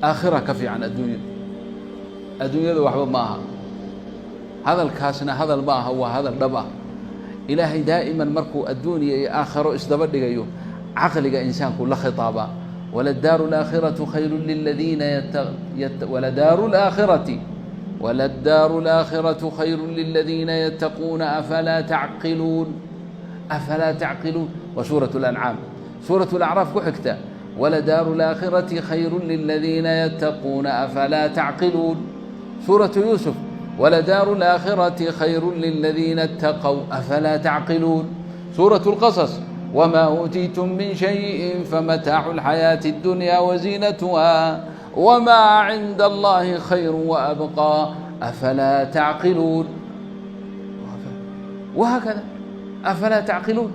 Aakhira ka fiican adduunya. Adduunyada waxba ma aha. Hadalkaasna hadal ma aha, waa hadal dhab ah. Ilaahay daa'iman markuu adduunya iyo aakhiro isdaba dhigayo, caqliga insaanku la khitaabaa. Waladaaru laakhiratu khayru liladiina, waladaaru laakhirati, waladaaru laakhiratu khayru liladiina yattaquuna, afalaa tacqiluun? Afalaa tacqiluun? Waa suurat lancaam. Suurat lacraaf ku xigta: waladaaru laakhirati khayru liladiina yattaquuna, afalaa tacqiluun? Suuratu Yuusuf: waladaaru laakhirati khayru liladiina اtaqow, afalaa tacqiluun? Suuratu اlqasas: wmaa uutiitum min shayin famataacu اlxayaaةi اddunya waziinatuha, wmaa cinda allahi khayru waabqىa, afalaa tacqiluun? Wahaakada. Afalaa tacqiluun?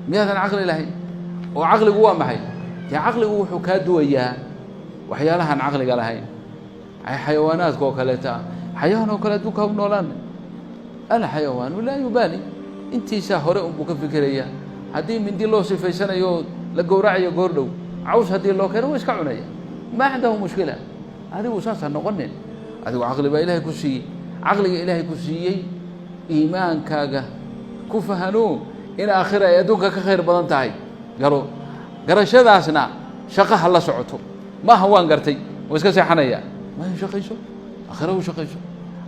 Miyaadan caqli lahayn? Oo caqligu waa maxay? Dee caqligu wuxuu kaa duwayaa waxyaalahaan caqliga lahayn, xayawaanaadka oo kaleeta ah. Xayawaan oo kale adduunka u noolaan, alxayawaanu laa yubaali, intiisaa hore unbuu ka fikerayaa. Haddii mindi loo sifaysanayo la gowracayo goordhow, caws haddii loo keeno, wa iska cunaya, maa cindahu mushkila. Adigu saasa noqonin. Adigu caqli baa Ilaahay ku siiyey. Caqliga Ilaahay ku siiyey iimaankaaga ku fahano in aakhira ay adduunka ka khayr badan tahay. Garo garashadaasna shaqaha la socoto. Maaha waan gartay, waa iska seexanaya. Ma shaqayso, aakhiro u shaqayso.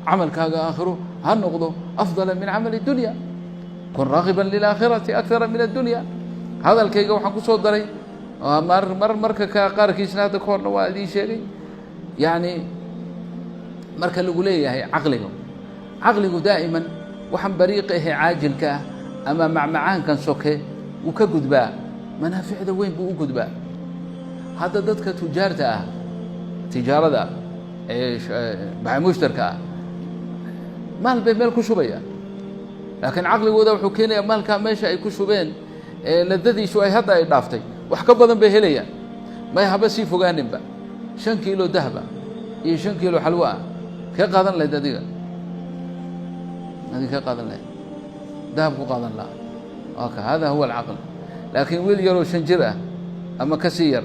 Camalkaaga aakhiro ha noqdo afdala min camali dunya. Kun raagiban lilaakhirati akara min addunya. Hadalkayga waxaan ku soo daray mar mar marka ka qaarkiisna, hadda ka horna waa idiin sheegay. Yacni marka lagu leeyahay caqliga, caqligu daa'iman waxaan bariiqa ahe caajilka ah ama macmacaankan soke wuu ka gudbaa, manaaficda weyn buu u gudbaa. Hadda dadka tujaarta ah, tijaarada ee mushtarka ah, maal bay meel ku shubayaan, laakiin caqligooda wuxuu keenayaa maalkaa meesha ay ku shubeen ee ladadiisu ay hadda ay dhaaftay, wax ka badan bay helayaan. May haba sii fogaaninba, 5 kiilo dahaba iyo 5 kiilo xalwo ah, kee qaadan lahayd adiga? Adiga kee qaadan lahayd? Dahab ku qaadan lahaa. Ok, hada huwa alcaql. Laakiin wiil yaroo 5 jir ah ama ka sii yar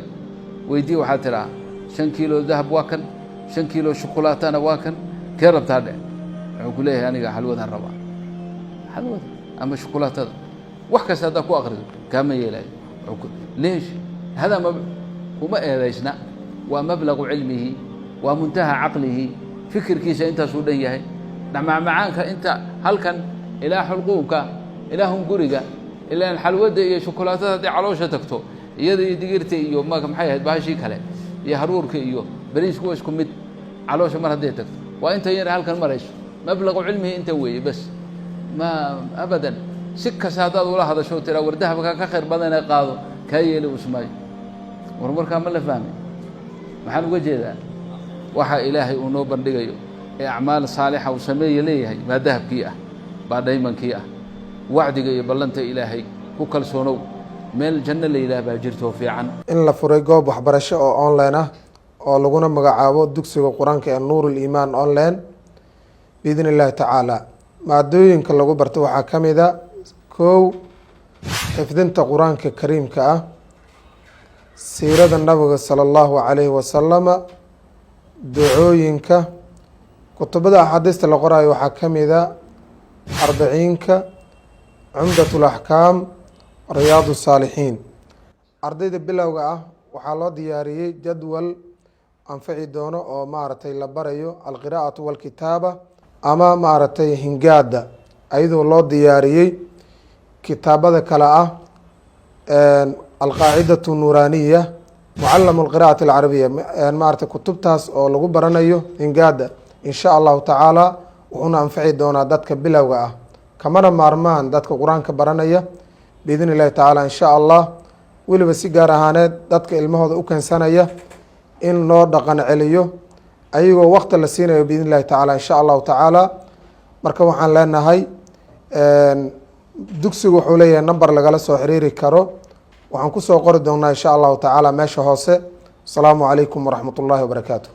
weydii, waxaa tidhaa: 5 kiilo dahab waa kan, 5 kiilo shukulaatana waa kan, kee rabtaa dhe? Wuxuu ku leeyahay: aniga xalwadaan rabaa, xalwada ama shukulaatada. Wax kasta haddaa ku akrido, kaama yeelayo. Leesh hada ma kuma eedaysna. Waa mablagu cilmihi, waa muntaha caqlihi, fikirkiisa intaasuu dhan yahay. Macmacaanka inta halkan ilaa xulquubka ilaa hunguriga, ilaan xalwadda iyo shukulaatada hadday caloosha tagto, iyada iyo digirta iyo m maxay ahayd bahashii kale iyo haruurka iyo beriisku waa isku mid. Caloosha mar hadday tagto, waa inta yar halkan marayso. Mablagu cilmihi inta weeye bas. Ma abadan, si kasta haddaad ula hadasho, tiraa war dahabka ka khayr badane qaado, kaa yeeli usmaayo. War markaa ma la fahmay maxaan uga jeedaa? Waxa Ilaahay uu noo bandhigayo ee acmaal saalixa uu sameeye leeyahay baa dahabkii ah, baa dhaymankii ah. Wacdiga iyo ballanta Ilaahay ku kalsoonow. Meel janno la yidhaah baa jirtoo fiican. In la furay goob waxbarasho oo online ah oo laguna magacaabo dugsiga Qur-aanka ee Nuur Iimaan Online, biidni Illaahi tacaala. Maadooyinka lagu barto waxaa ka mid a: kow, xifdinta Qur-aanka Kariimka ah, siirada Nabiga sala Allahu calayhi wasalama, ducooyinka, kutubada axaadiista la qoraayo waxaa ka mid a Arbiciinka, Cumdat Laxkaam, Riyaad Saalixiin. Ardayda bilowga ah waxaa loo diyaariyey jadwal anfici doono oo maaragtay la barayo alqiraa'atu walkitaaba ama maaragtay hingaada, ayadoo loo diyaariyey kitaabada kale ah Alqaacidatu Nuuraaniya, Mucalamu Alqira'ati Alcarabiya, maaragtay kutubtaas oo lagu baranayo hingaada, in sha Allahu tacaala. Wuxuuna anfici doonaa dadka bilowga ah, kamana maarmaan dadka Qur-aanka baranaya, biidni Illahi tacaala, in sha Allah. Weliba si gaar ahaaneed dadka ilmahooda u keensanaya in loo dhaqan celiyo, ayagoo wakti la siinayo, biidni Illahi tacaala, in sha Allahu tacaala. Marka waxaan leenahay, dugsigu wuxuu leeyahay number lagala soo xiriiri karo. Waxaan kusoo qori doonaa, insha Allahu tacaala, meesha hoose. Asalaamu calaykum waraxmat ullahi wabarakaatu.